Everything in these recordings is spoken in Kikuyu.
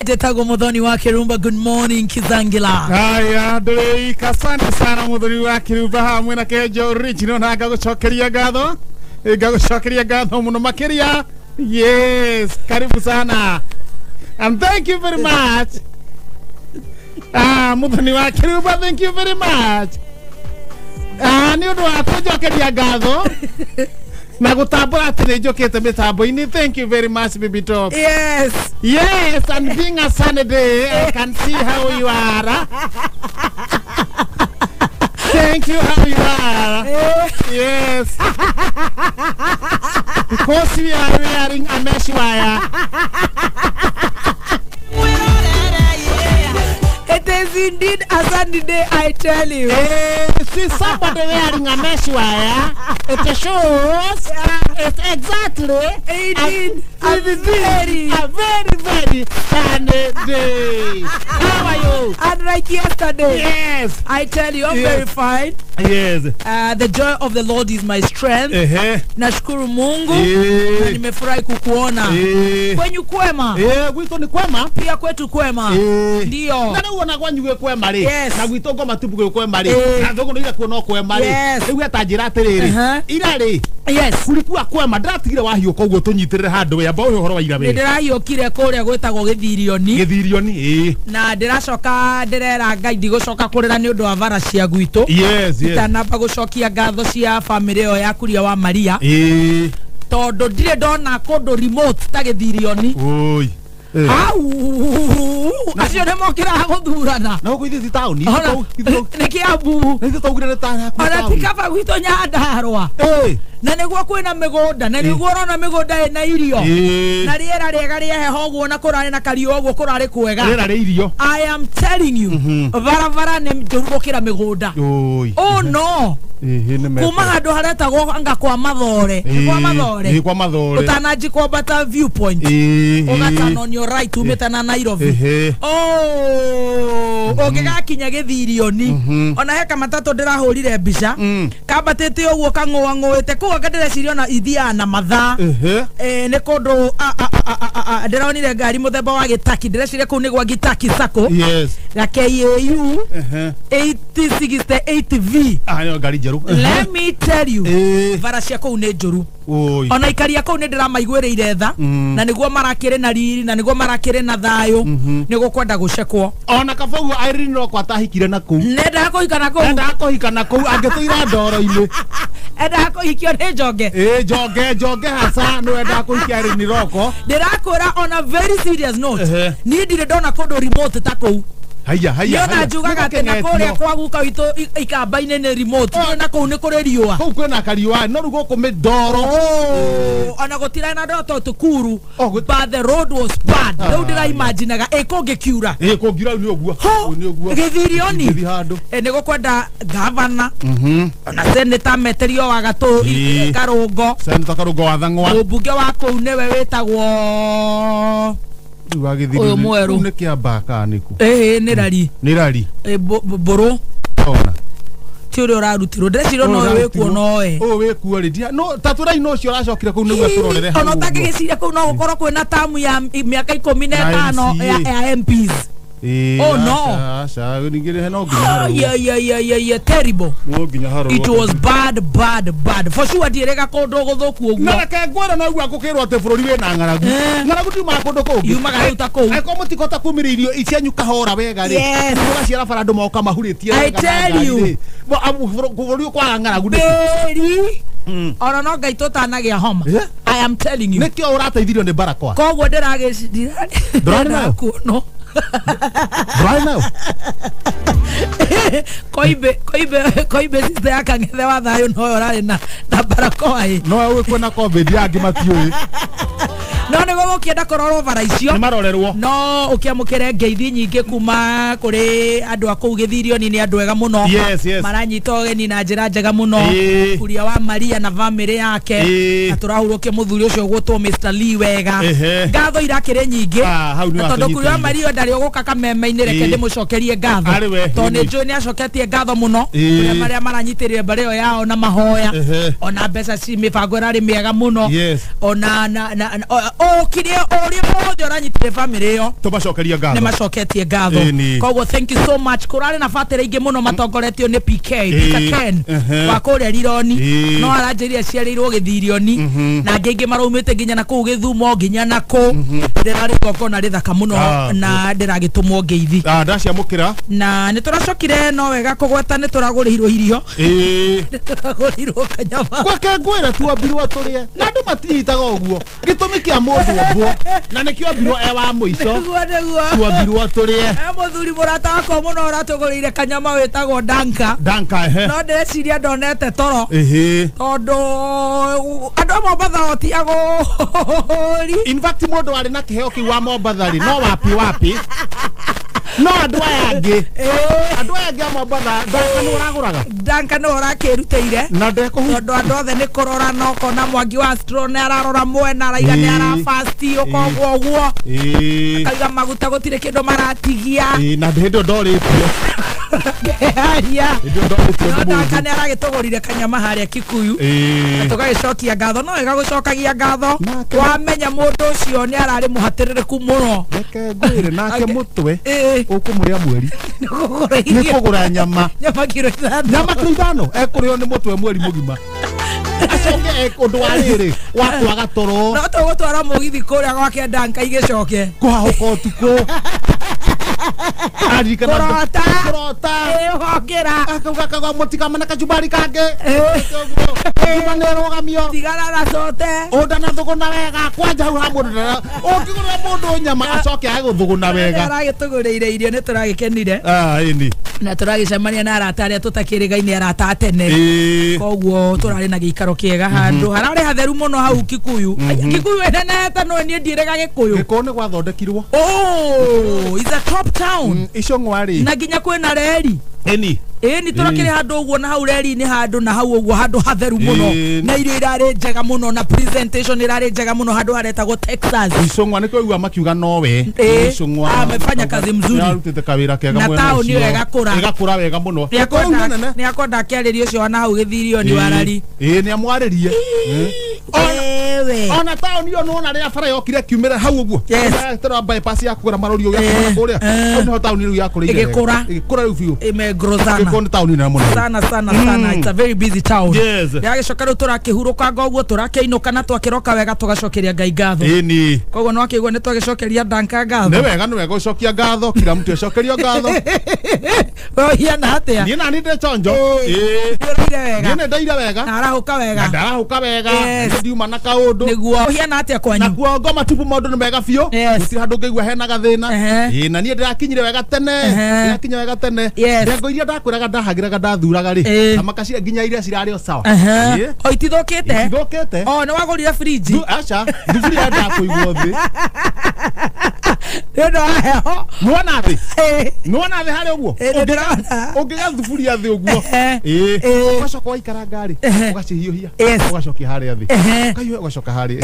Njĩtagwo Muthoni wa Kirumba. Good morning, Kizangila. Haya, ndũrĩika, asante sana Muthoni wa Kirumba hamwe na Kenjo Original, na ngagũcokeria ngatho, ngagũcokeria ngatho mũno makĩria. Yes, karibu sana and thank you very much. Ah, Muthoni wa Kirumba, thank you very much. Ah, nĩ ũndũ wa kũnjokeria ngatho na gũtambũra atĩ nĩ njũkĩte mĩtambo-inĩ. Thank you very much, baby top. Yes. Yes, and being a sunny day, I can see how you are. Thank you, how you are. Yes. Because we are wearing a mesh wire. It is indeed a sunny day, I tell you. See somebody wearing a mesh wire, it shows it's exactly indeed a very, very sunny day. How are you? And like yesterday. Yes. I tell you, I'm yes. very fine. Yes. The joy of the Lord is my strength. Nashukuru Mungu. Na nimefurahi kukuona. Kwenyu kwema. Gwitũ ni kwema. Pia kwetu kwema. Ndio. Na rĩu ona kwanyu gwĩ kwema rĩ. Yes. Na gwitũ ngoma tupu gwĩ kwema rĩ. Na thũgũrũ ira kuo no kwema rĩ. Rĩu etanjĩra atĩrĩrĩ. Ira rĩ. Yes. Kulikuwa kwema ndĩratigire wahiũka ũguo tũnyitĩrĩre handũ we amba ũhe ũhoro wa ira we. Ndĩrahiũkire kũrĩa gwĩtagwo Gĩthirioni. Gĩthirioni, ĩĩ. Na ndĩracoka ndĩrera Ngai ndigũcoka kũrĩra nĩ ũndũ wa bara cia gwitũ. Yes, yes. Itanamba gũcokia ngatho cia famĩlĩ ĩyo ya Kuria wa Maria. Ĩĩ. Tondũ ndirĩ ndona kũndũ remote ta Gĩthirioni. Oi. Au, acio nĩ mokĩraga gũthurana. Na gũkũ ithuĩ ti taũni. Nĩ Kĩambu. Na ithuĩ twaugire nĩ ta hakuhĩ Ona taũni. ti kaba gwitũ Nyandarũa. Na nĩguo kwĩna mĩgũnda, na nĩguo ũrona mĩgũnda ĩna irio. Na rĩera rĩega rĩa heho ũguo, na kũrarĩ na kariũa ũguo, kũrarĩ kwega. Rĩera rĩa irio. I am telling you, barabara nĩ njũru gũkĩra mĩgũnda. Oh no. Kuma handũ haretagwo anga kwa Mathore. Kwa Mathore. Kwa Mathore. Ũtananji kwambata viewpoint. Ũgatana on your right umĩte na Nairobi. Oh, ũngĩgakinya Gĩthirioni. Ona he kamatatũ ndĩrahũrire mbica. Kambatĩte ũguo kang'ũang'ũĩte. Kũu anga ndĩreciria ona ithiaga na mathaa. Nĩ kũndũ ndĩronire ngari mũthemba wa Gĩtaki. Ndĩreciria kũu nĩ gwa Gĩtaki Sacco. Yes. Ya KAU 8068V. Ah, nĩ ngari njerũ. Let me tell you, bara cia kũu nĩ njũru. Ona ikaria kũu nĩ ndĩramaiguĩrĩire tha, na nĩguo marakĩrĩ na riri, na nĩguo marakĩrĩ na thayũ, nĩ gũkwenda gũcekwo. Ona kaba ũguo Irene Roko atahikire na kũu. Nendaga kũhika na kũu. Nendaga kũhika na kũu, angĩtũire ndoro-inĩ. Endaga kũhikio nĩ Njonge. Ĩ, Njonge, Njonge hasa nĩwe endaga kũhikia Irene Roko. Ndĩrakwĩra on a very serious note, niĩ ndirĩ ndona kũndũ remote ta kũu. Haya, haya. Niona njugaga atĩ na kũrĩa kwa guka witũ ikamba-inĩ nĩ remote. Na kũu nĩ kũrĩ riũa. Kũu kwĩna kariũa, no rĩu gũkũ mĩndoro. Ona gũtirarĩ na ndoro tondũ Kuru, but the road was bad. Rĩu ndĩraimaginaga ĩ kũngĩkiura. Ĩ kũngiura nĩ ũguo. Nĩ ũguo. Gĩthirioni. Gĩthiĩ handũ. Nĩ gũkwenda gavana. Ona senator meterio wa gatũ Karũngo. Senator Karũngo wa Thang'wa. Mũmbunge wa kũu nĩwe wĩtagwo Ũyũ mwerũ. Nĩ Kĩambaa kana nĩkũ? Ĩĩ, nĩ Rari. Nĩ Rari. Mbũrũ. Ona. Ti ũrĩa ũrarutirwo. Ndĩreciria no ũyũ wĩkuo noe. Ũyũ wĩkuo rĩ, no ta tũrai no ũcio ũracokire kũu nĩguo tũrorere hau. Ona ũtangĩgĩciria kũu no gũkorwo kwĩna tamu ya mĩaka 15 ya MPs. Oh no. Aca, ningĩ no nginya harũrwo. Yeah, yeah, yeah, yeah, yeah, terrible. No nginya harũrwo. It was bad, bad, bad. For sure ndirĩga kũndũ gũthũku ũguo. Na reke ngwĩre no ũguo ngũkĩrwo atĩ bũrũri wĩna ng'aragu. Ng'aragu ndiumaga kũndũ kũngĩ. Yumaga rĩu ta kũu. Angĩkorwo mũtikũhota kumĩria irio cianyu kahora wega rĩ. Yes. Mũgaciara bara andũ moka mahurĩtie I tell you. Bũrũri ũkwaga ng'aragu nĩkĩ? Bĩri. Ona no Ngai tũtanagĩa homa. I am telling you. Nĩkĩo ũrateithirio nĩ barakoa. Koguo ndĩragĩciria. Ndũrarĩ nayo? No. Right now. Koibe koibe koibe sister ya Kang'ethe wa thayũ no ũrarĩ na barakoa ĩ. No ũĩ kwĩna COVID angĩ matiũĩ. No nĩguo gũkĩenda kũrorwo bara icio. Nĩ marorerwo. No ũkĩamũkĩre ngeithi nyingĩ kuma kũrĩ andũ a kũu Gĩthirioni, nĩ andũ ega mũno. Yes, yes. Maranyita ũgeni na njĩra njega mũno. Kuria wa Maria na famĩlĩ yake. Na tũrahurũkia mũthuri ũcio ũgwĩtwo Mr. Lee wega. Ngatho irakĩrĩ nyingĩ. Na tondũ Kuria wa Maria ndarĩ ũgũka kameme-inĩ, reke ndĩmũcokerie ngatho. Tondũ nĩ njũĩ nĩ acoketie ngatho mũno kũrĩ marĩa maranyitĩrĩire mbarĩ ĩyo yao na mahoya. Ona mbeca ci mĩbango ĩrarĩ mĩega mũno. Ona na Ũkire ũrĩa mothe ũranyitire family ĩyo Tũmacokeria ngatho. Nĩ macoketie ngatho. Koguo thank you so much. Kũrarĩ na batĩrĩ ingĩ mũno matongoretio nĩ PK Peter Ken wa kũrĩa Rironi, no aranjĩrire aciarĩirwo Gĩthirioni, na angĩ aingĩ maraumĩte nginya na kũu Gĩthumo nginya na kũ. Rĩrarĩ igongona rĩthaka mũno na ndĩragĩtũmwo ngeithi. Ndaciamũkĩra. Na nĩ tũracokire no wega kũgweta nĩ tũragũrĩirwo irio. Nĩ tũragũrĩirwo kanyama. Gwake ngwĩra tuambirwo tũrĩe na andũ matinyitaga ũguo gĩtũmi kĩa mũndũ ombwo na nĩkĩo ambirwo e wa mũico. Nĩguo nĩguo tuambirwo tũrĩe. Mũthuri mũrata wakwa mũno ũratũgũrĩire kanyama wĩtagwo Danka. Danka ehe. No ndĩreciria ndonete toro. Tondũ andũ a Mombatha o ti agũri. In fact mũndũ warĩ na kĩheo kĩu wa Mombatha rĩ no wapi wapi. No andũ aya angĩ. Andũ aya angĩ a Mombatha Danka nĩ ũragũraga. Danka nĩ ũrakĩrutĩire. Na ndekũhu. Tondũ andũ othe nĩ kũrora na ũkona Mwangi wa Straw nĩ ararora mwena araiga nĩ arafasti ũkoguo ũguo. Akaiga maguta gũtirĩ kĩndũ maratigia. Na hĩndĩ ĩyo ndorĩtio. Haria. Hĩndĩ ĩyo ndorĩtio nĩ No Danka mũndũ. nĩ aragĩtũgũrire kanyama harĩa Kikuyu. Tũgagĩcokia ngatho no wega gũcokagia ngatho. Wamenya mũndũ ũcio nĩ ararĩ mũhatĩrĩrĩku mũno. Reke ngwĩre nake mũtwe ũkũmũrĩa mweri. Nĩ kũgũra irio. Nĩ kũgũra nyama. Nyama kiro 5. Nyama kiro 5 ekũrĩo nĩ mũtwe mweri mũgima. Acoke ũndũ wa rĩrĩ wa kwaga toro. No tũgũtwara mũgithi kũrĩa gwake Danka igĩcoke. Kũhahũka ũtukũ. Aririkana Kũrota. Kũrota. Ũgokĩra. Akauga akauga mũtikamana kachumbari kangĩ. Ngima nĩ ĩrũgamio. Tigana na cote. Ũndanathũgũna wega kwanja hau ha mũndũ ũngĩgũrĩra mũndũ nyama acoke age gũthũgũna wega. Aragĩtũgũrĩire irio nĩ tũragĩkenire. Ĩni. Na tũragĩcemania na arata arĩa tũtakĩrĩgaine arata a tene. Koguo tũrarĩ na gĩikaro kĩega handũ hararĩ hatheru mũno hau Kikuyu. Kikuyu ĩnenehete no niĩ ndiĩrĩga Gĩkũyũ. Gĩkũyũ nĩ gwathondekirwo. Oh, it's a top town. Icũng'wa rĩ. Na nginya kwĩna reri. Ĩni. Ĩni tũrakĩrĩ handũ ũguo na hau reri-inĩ handũ na hau ũguo handũ hatheru mũno. Na irio irarĩ njega mũno na presentation ĩrarĩ njega mũno handũ haretagwo Texas. Icũng'wa nĩkĩo ũigua makiuga nowe. Icũng'wa. Amefanya kazi mzuri. Nĩarutĩte kawĩra kega Na mwena taũni ũcio. ĩyo ĩgakũra. Ĩgakũra wega mũno. Gĩkũyũ nene. Nĩ akwenda akĩarĩria ũcio wa hau Gĩthirio nĩ warari. Nĩ amwarĩrie. Ewe. Ona taũni ĩyo nĩwona rĩrĩa bara yokire ĩkiumĩra hau ũguo. Yes. Tũrona bypass ya kũgera marori ũguo ya kũrĩa. Hau nĩho taũni rĩu yakũrĩire wega. Ĩgĩkũra. Ĩgĩkũra rĩu biũ. Imegrow sana. Gĩkũyũ nĩ taũni nene mũno. Sana sana sana. It's a very busy town. Yes. Yagĩcoka rĩu tũrakĩhurũkanga ũguo tũrakĩinũka na twakĩroka wega tũgacokeria Ngai ngatho. Ĩni. Koguo no akĩigua nĩ twagĩcokeria Danka ngatho. Nĩ wega nĩ wega gũcokia ngatho kila mtu acokerio ngatho. We ũhiana atĩa? Niĩ nani ndĩ chonjo. Nĩ ũraire wega. Niĩ nĩ ndaire wega. Na arahũka wega. Na ndarahũka wega. Yes. Nĩ ndiuma na kaũndũ. Nĩguo. Ũhiana atĩa kwanyu? Nakuo ngoma tupu maũndũ nĩ mega biũ. Yes. Gũtirĩ handũ ngĩigua hena gathĩna. Na niĩ ndĩrakinyire wega tene. Ndĩrakinya wega tene. Yes. Ndengũ iria ndakwĩraga ndahagĩraga ndathuraga rĩ. Na makacia nginya iria cirarĩ o sawa. O itithũkĩte? Itithũkĩte. O nĩ wagũrire fridge? Aca, thuburia ndakũigwo thĩ. Nĩ ũndũ wa heho. Nĩwona thĩ? Nĩwona thĩ harĩa ũguo? Nĩndĩrona. Ũngĩga thuburia thĩ ũguo. Ũgacoka waikaranga rĩ, ũgacihiũhia. Ũgacokia harĩa thĩ. Ũkahiũhia ũgacoka harĩa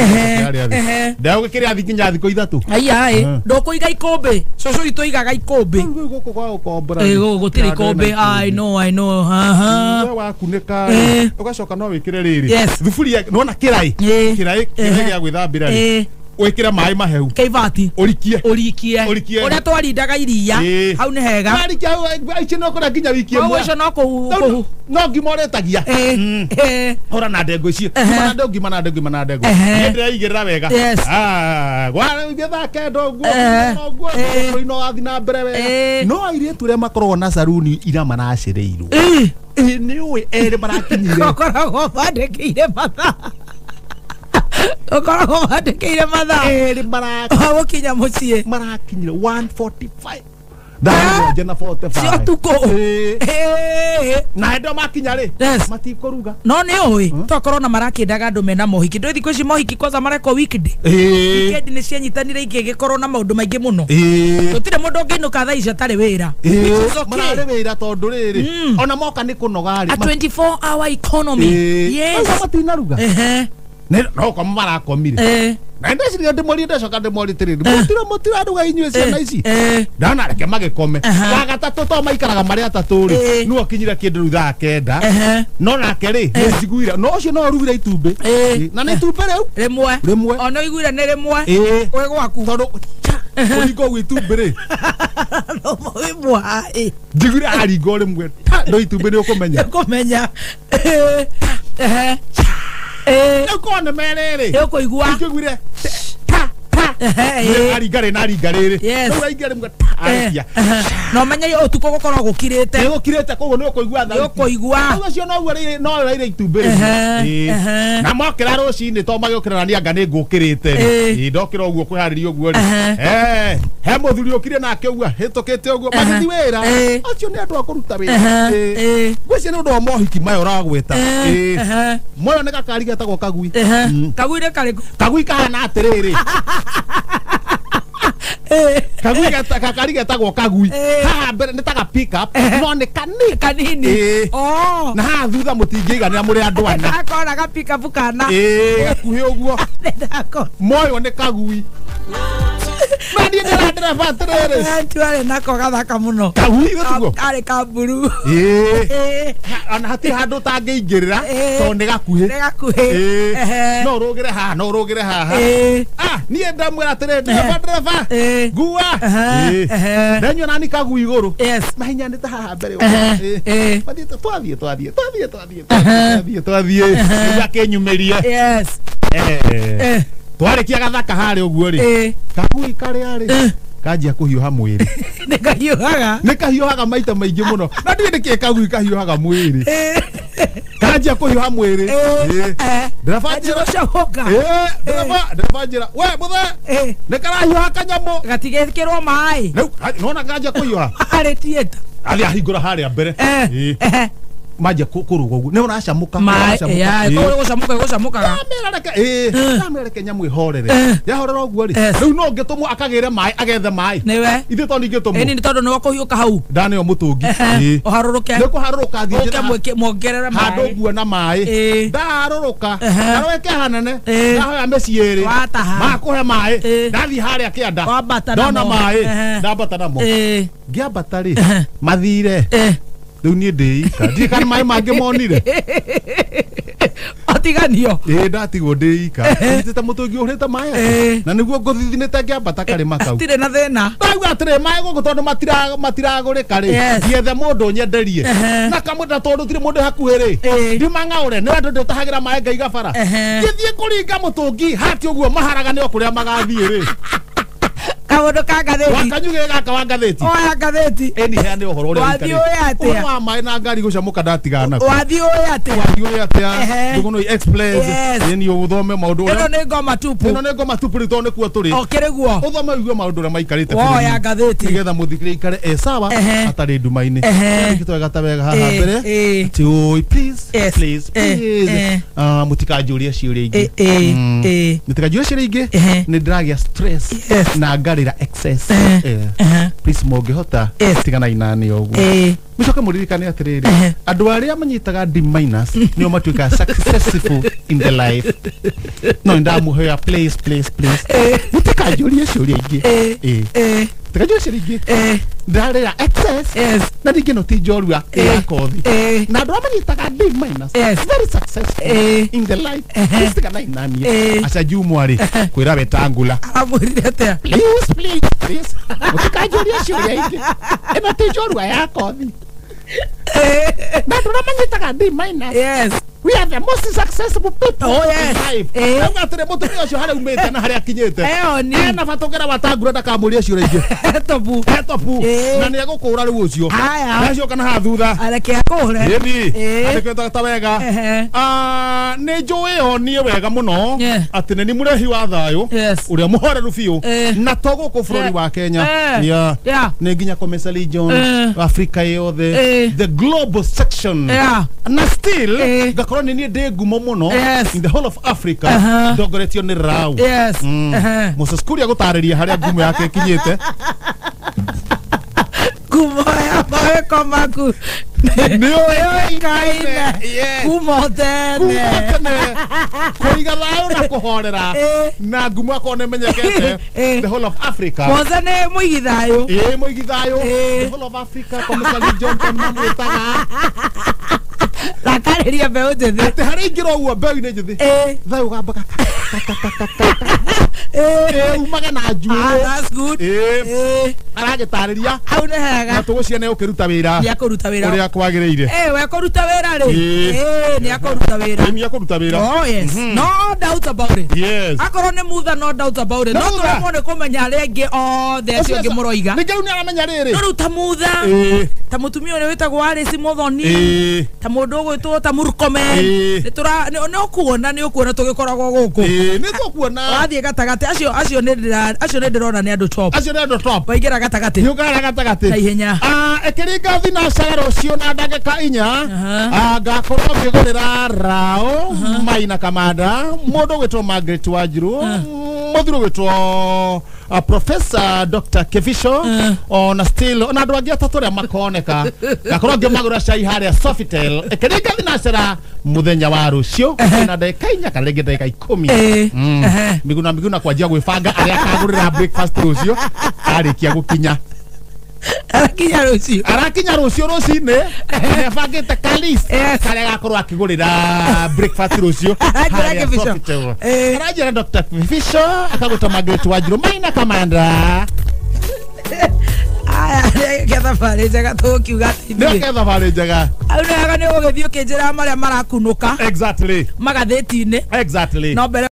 thĩ. Ndagũgĩkĩrĩa thĩ nginya thikũ 3. Aya ĩ, ndũkũiga ikũmbĩ. Cũcũ witũ aigaga ikũmbĩ. Rĩu gũkũ gwa gũkombora. Gũtirĩ ikũmbĩ. I know, I know. We wakunĩka rĩ, ũgacoka no wĩkĩre rĩrĩ. Yes. Thuburia nĩwona kĩraĩ? Kĩraĩ kĩrĩa gĩa gwĩthambĩra rĩ. Wĩkĩre maĩ mahehu. Kĩibati. Ũrikie. Ũrikie. Ũrikie. Ũrĩa twarindaga iria. Hau nĩ hega. Warikia hau ici no kũrĩa nginya wiki ĩmwe. Koguo icio no kũhu. No ngima ũrĩtagia. Hũra na ndengũ icio. Ngima na ndengũ, ngima na ndengũ, ngima na ndengũ. Niĩ ndĩreigĩrĩra wega. Yes. Gwa thaa kenda ũguo, ũguo, bũrũri no wathiĩ na mbere wega. No airĩtu arĩa makoragwo na saruni ira maracereirwo. Nĩ ũĩ erĩ marakinyire. Gũkoragwo mandĩkĩire mathaa. Ũkoragwo mandĩkĩire mathaa. Erĩ gũkinya mũciĩ. Marakinyire 1:45. Thaa mũgwanja na 45. Cia ũtukũ. Na hĩndĩ ĩyo makinya rĩ, Yes. matikũruga. No nĩ ũĩ, tokorwo na marakĩendaga andũ mena mohiki. Ndũĩ thikũ ici mohiki kwanza marekwo weekday. Weekend nĩ cianyitanire ingĩgĩkorwo na maũndũ maingĩ mũno. Gũtirĩ mũndũ ũngĩinũka thaa ici atarĩ wĩra. Which is okay. Mararĩ wĩra tondũ rĩrĩ, ona moka nĩ kũnoga rĩ. A 24-hour economy. Yes. Maitinaruga. No koma marakomire. Na ndeciria ndĩmorie ndacoka ndĩmorie atĩrĩrĩ mũtiraruga inyuĩ ciana ici ndana reke magĩkome wa gatatũ to maikaraga marĩ atatũ rĩ nĩwe ũkinyire kĩndũ rĩu thaa kenda no nake rĩ nĩnjiguire no ũcio no ũrugire itumbĩ na nĩ itumbĩ rĩu rĩmwe ona ũiguire nĩ rĩmwe wĩ gwaku tondũ kũringa ũguo itumbĩ rĩ njiguire aringa o rĩmwe no itumbĩ nĩ ũkũmenya rĩu korwo nĩ merĩ rĩ ũkũigua njiguire aringa rĩ na aringa rĩrĩ rĩu ainga rĩmwe arĩkia no menye ũtukũ gũkorwo gũkirĩte nĩ gũkirĩte koguo nĩ ũkũigua thauti ũkũigua rĩu ũcio noguo rĩ no raire itumbĩ rĩmwe na mokĩra rũcinĩ to magĩũkĩra na niĩ anga nĩ ngũkĩrĩte rĩ ndokĩra ũguo kwĩharĩria ũguo rĩ he mũthuri ũkire nake ũguo hĩtũkĩte ũguo magĩthiĩ wĩra acio nĩ andũ a kũruta wĩra ngwĩciria nĩ ũndũ wa mohiki maya ũragweta moyo nĩ gakari getagwo kagui kagui nĩ karĩkũ kagui kahana atĩrĩrĩ kagui gakari getagwo kagui haha mbere nĩ ta pick up no nĩ kanini na haha thutha mũtingĩiganĩra mũrĩ andũ ana ndakona ga pick up kana gakuhĩ ũguo moyo nĩ kagui na niĩ ndĩra ndereba atĩrĩrĩ tuarĩ nako gathaka mũno kagui gũtiguo karĩ ka mburu ona hatirĩ handũ ũtangĩingĩrĩra tondũ nĩ gakuhĩ no ũrũgĩre haha no ũrũgĩre haha niĩ ndamwĩra atĩrĩrĩ ndereba ndereba ngua ndanyua nani kagui igũrũ mahinyanĩte haha mbere mathiĩte twathiĩ twathiĩ twathiĩ twathiĩ twathiĩ twathiĩ rĩu akĩnyumĩrie twarĩkia gathaka harĩa ũguo rĩ kagui karĩa rĩ kanjia kũhiũha mwĩrĩ nĩ kahiũhaga nĩ kahiũhaga maita maingĩ mũno na ndiũĩ nĩkĩĩ kagui kahiũhaga mwĩrĩ kanjia kũhiũha mwĩrĩ ndereba njĩra ndereba njĩra we mũthee nĩ karahiũha kanyamũ gatigekĩrwo maĩ rĩu nona kanjia kũhiũha harĩ tieta athiĩ ahingũra harĩa mbere manjia kũrũga ũguo nĩ ũracamũka gũcamũkaga ndamera reke nyamũ ĩhorere yahorera ũguo rĩ rĩu no ũngĩtũmwo akagĩre maĩ agethe maĩ nĩwe ithuĩ to ningĩtũmwo ĩni nĩ tondũ nĩwe kũhiũka hau ndaneo mũtũngi ũharũrũke nĩ kũharũrũka thiĩ ũke muongerere maĩ handũ nguo na maĩ ndaharũrũka karũĩ hanene ndahoya mĩciĩ ĩrĩ makũhe maĩ ndathiĩ harĩa kĩanda ndona maĩ ndambata namo ngĩambata rĩ mathire rĩu niĩ ndĩika ndiĩ kana maĩ mangĩ monire atiganio ndatigwo ndĩika nyitĩte mũtũngi ũhũrĩte maĩ na nĩguo ngũthithinĩte ngĩambata karĩma kau hatirĩ na thĩna ndauga atĩrĩ maĩ gũkũ tondũ matiragũrĩka rĩ ndiethe mũndũ nyenderie na kamwĩta tondũ tirĩ mũndũ hakuhĩ rĩ ndimang'aũre nĩ andũ ndĩtahagĩra maĩ ngaiga bara ngĩthiĩ kũringa mũtũngi hati ũguo maharagane o kũrĩa magathiĩ rĩ kaundu ka ngathĩti wakanyugä gaka wa ngathĩti oya ngathĩti ĩni heane ũhoro ũrĩa wathiĩ ũĩ atĩa ũhoro wa maĩ na ngari gũcamũka ndatigana nakuo wathiĩ ũĩ atĩa wathiĩ ũĩ atĩa Ndũgũnũi Express ĩni ũthome maũndũ ĩno nĩ ngoma tupu ĩno nĩ ngoma tupu rĩu tondũ nĩkuo tũrĩ okĩrĩ guo ũthome ũigue maũndũ ũrĩa maikarĩte woya ngathĩti nĩgetha mũthikĩrĩria aikare e sawa atarĩ nduma-inĩ twega ta wega haha mbere atĩ ũĩ please please please mũtikanjũrie ciũria ingĩ mũtikanjũrie ciũria ingĩ nĩ ndĩragĩa stress na ngarĩra excess please mũngĩhota tiganai nani ũguo mũcoke mũririkane atĩrĩrĩ andũ arĩa manyitaga D minus nĩo matuĩkaga successful in the life no nĩndamũhoya please please please mũtikanjũrie ciũria ingĩ mũtikanjũrie ciũria ingĩ ndarĩra excess na ningĩ no ti njorua ya kothi na andũ arĩa manyitaga D minus very successful in the life please tiganai nani aca Jumwa rĩ kwĩra Wetangula aramwĩrire atĩa please please please mũtikanjũrie ciũria ingĩ ĩno ti njorua ya kothi na andũ arĩa manyitaga D minus yes we are the most successful people oh, yes. in life. Rauga atĩrĩ mũtumia ũcio harĩa umĩte na harĩa akinyĩte ena bata ũngĩra Wetangula ndakamũrie ciũria ingĩ hetobu hetobu na nĩ egũkũra rĩu ũcio ndacoka na haha thutha areke akũre ĩni andĩkĩte ta wega nĩ njũĩ o niĩ wega mũno atĩ nĩ ni mũrehi wa thayũ ũrĩa mũhoreru biũ na to gũkũ bũrũri wa Kenya nĩ nginya Commercial Region Africa yothe the global section na still ngakorwo nĩ niĩ ndĩ ngumo mũno in the whole of Africa ndongoretio nĩ Rau Moses Kuria gũtarĩria harĩa ngumo yake ĩkinyĩte ngumo ya mawĩko maku Nĩ ũĩkaine. Yes. Kuma tene. Kuma tene kũiga thayũ na kũhorera Ĩĩ. na ngumo akorwo nĩ menyekete Ĩĩ. the whole of Africa. Mothe nĩ mũigi thayũ. Ĩĩ, mũigi thayũ. Ĩĩ. The whole of Africa, Komisari Johnson mamwĩtaga. Rakarĩria mbeũ njĩthĩ. Atĩ harĩa ingĩra ũguo mbeũ-inĩ njĩthĩ, Ĩĩ. thayũ gambaga Ĩĩ. umage na Ah, njuĩrĩ. that's good. Ĩĩ. Ĩĩ. Aragĩtarĩria Hau nĩ na hega. tũgũcia nĩ ũkĩruta wĩra Nĩ akũruta wĩra. ũrĩa kwagĩrĩire. Eh, we kũruta wĩra rĩ. Ĩĩ. Ĩĩ, nĩ akũruta wĩra. Ĩĩ, nĩ akũruta wĩra. Oh yes. No doubt about it. Yes. Akorwo nĩ mutha, no doubt about it. Nĩ No Mutha. tũremwo nĩ kũmenya arĩa angĩ othe acio angĩ mũroiga. Ningĩ rĩu nĩ aramenya rĩrĩ. No rĩu ta Mutha, Ĩĩ. ta mũtumia ũrĩa wĩtagwo Alice Muthoni, Ĩĩ. ta mũndũ ũgwĩtwo ta Murkomen. Ĩĩ. Nĩ tũra nĩ ũkuona, nĩ ũkuona tũgĩkoragwo gũkũ. Ĩĩ, nĩ tũkuona. Wathiĩ gatagatĩ, acio acio nĩ ndĩrona nĩ andũ top. Acio nĩ andũ top. Waingĩra gatagatĩ. Nĩ ũkara gatagatĩ. Na ihenya. Ah, ĩkĩringa thinacara rũciũ na ndagĩka 4, Aha. ah, ngakorwo ngĩgũrĩra rao Maina Kamanda, mũndũ ũgwĩtwo Margaret Wanjiru, mũthuri ũgwĩtwo Professor Dr. Kevisho, ona still ona andũ angĩ atatũ arĩa makoneka, ngakorwo ngĩmagũra cai harĩa Sofitel ĩkĩringa thinacara mũthenya wa rũciũ na ndagĩka 4 kana rĩngĩ ndagĩka 10. Ĩĩ. Ehe. Miguna Miguna kwanjia gwĩbanga arĩa akagũrĩra breakfast rũciũ arĩkia gũkinya. Arakinya rũciũ. Arakinya rũciũ rũcinĩ, nĩabangĩte kalis Yes. karĩa agakorwo akĩgũrĩra breakfast rũciũ Aranjĩra harĩa Kibisho. Sofitel. Ĩĩ. Aranjĩra Dr. Kibisho, akagwĩta Margaret Wanjiru, Maina Kamanda. Aya, ke thabarĩ njega tũgũkiuga atĩ ithuĩ. Nĩoke thabarĩ njega. Hau nĩ wega nĩ ũgũgĩthiĩ ũkĩnjĩra marĩa marakunũka Exactly. magathĩti-inĩ. Exactly. No mbere.